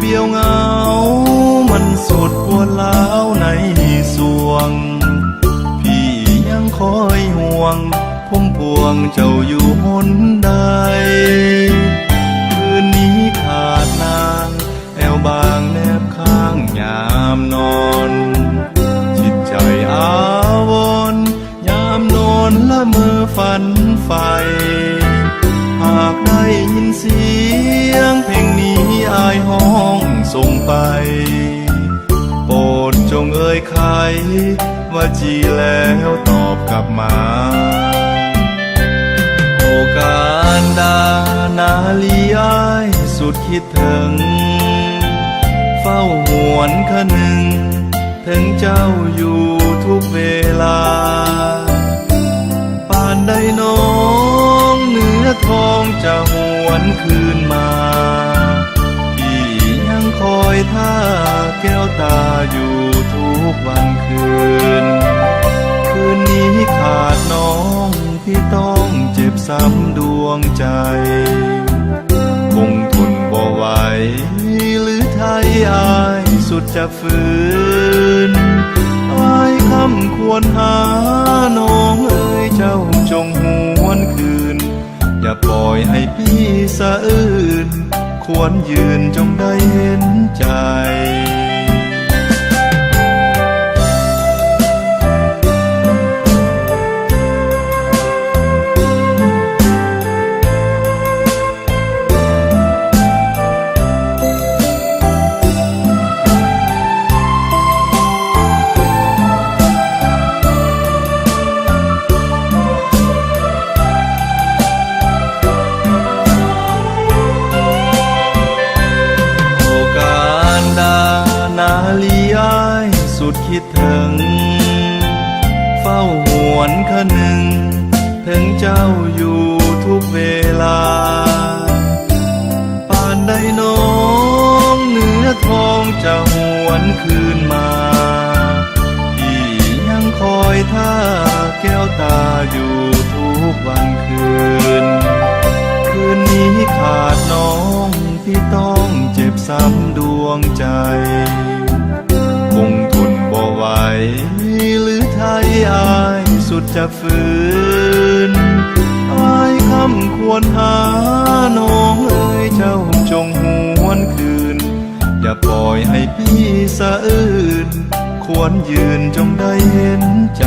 ປ່ຽວເຫງົາ ມັນສຸດປວດຮ້າວໃນສວງ ພີ່ຍັງຄອຍຫ່ວງ ພວງພວງເຈົ້າຢູ່ຫົນໃດ ຄືນນີ້ຂາດນາງ ແອວບາງແນບຂ້າງຍາມນອນ ຈິດໃຈອາວອນ ຍາມນອນລະເມີຝັນໃຝ່ ຫາກໄດ້ຍິນສຽງເພງນີ້ ອ້າຍຮ້ອງສົ່ງໄປ ໂປດຈົ່ງເອີ່ຍໄຂ ວ່າຈີແລ້ວຕອບກັບມາ ໂອການດານາລີອ້າຍສຸດຄິດເຖິງ ເຝົ້າຫວນຄະນຶງເຖິງເຈົ້າຢູ່ທຸກເວລາ ປານໃດນ້ອງເນື້ອທອງຈະຫວນຄືນມາ ທີ່ຍັງຄອຍຖ້າແກ້ວຕາຢູ່ທຸກວັນຄືນ ຄືນນີ້ຂາດນ້ອງ ທີ່ຕ້ອງເຈັບຊ້ຳດວງໃຈ ຄົງທົນບໍ່ໄຫວ ຫຼືໄທອ້າຍສຸດຈະຟື້ນ ອ້າຍຄຳຄວນຫາ ນ້ອງເອີຍເຈົ້າຈົ່ງຫວນຄືນ ຢ່າປ່ອຍໃຫ້ພີ່ສະອື່ນ ຄວນຢືນຈົ່ງໄດ້ເຫັນໃຈ ໂອການດານາລີອ້າຍສຸດຄິດເຖິງ ເຝົ້າຫວນຄະນຶງເຖິງເຈົ້າຢູ່ທຸກເວລາ ປານໃດນ້ອງເນື້ອທອງຈະຫວນຄືນມາ ທີ່ຍັງຄອຍຖ້າແກ້ວຕາຢູ່ທຸກວັນຄືນ ຄືນນີ້ຂາດນ້ອງ ທີ່ຕ້ອງເຈັບຊ້ຳດວງໃຈ ຄົງທົນບໍ່ໄຫວ ຫຼືໄທອ້າຍສຸດຈະຟື້ນ ອ້າຍຄຳຄວນຫາ ນ້ອງເອີຍເຈົ້າຈົ່ງຫວນຄືນ ຢ່າປ່ອຍໃຫ້ພີ່ສະອື່ນ ຄວນຢືນຈົ່ງໄດ້ເຫັນໃຈ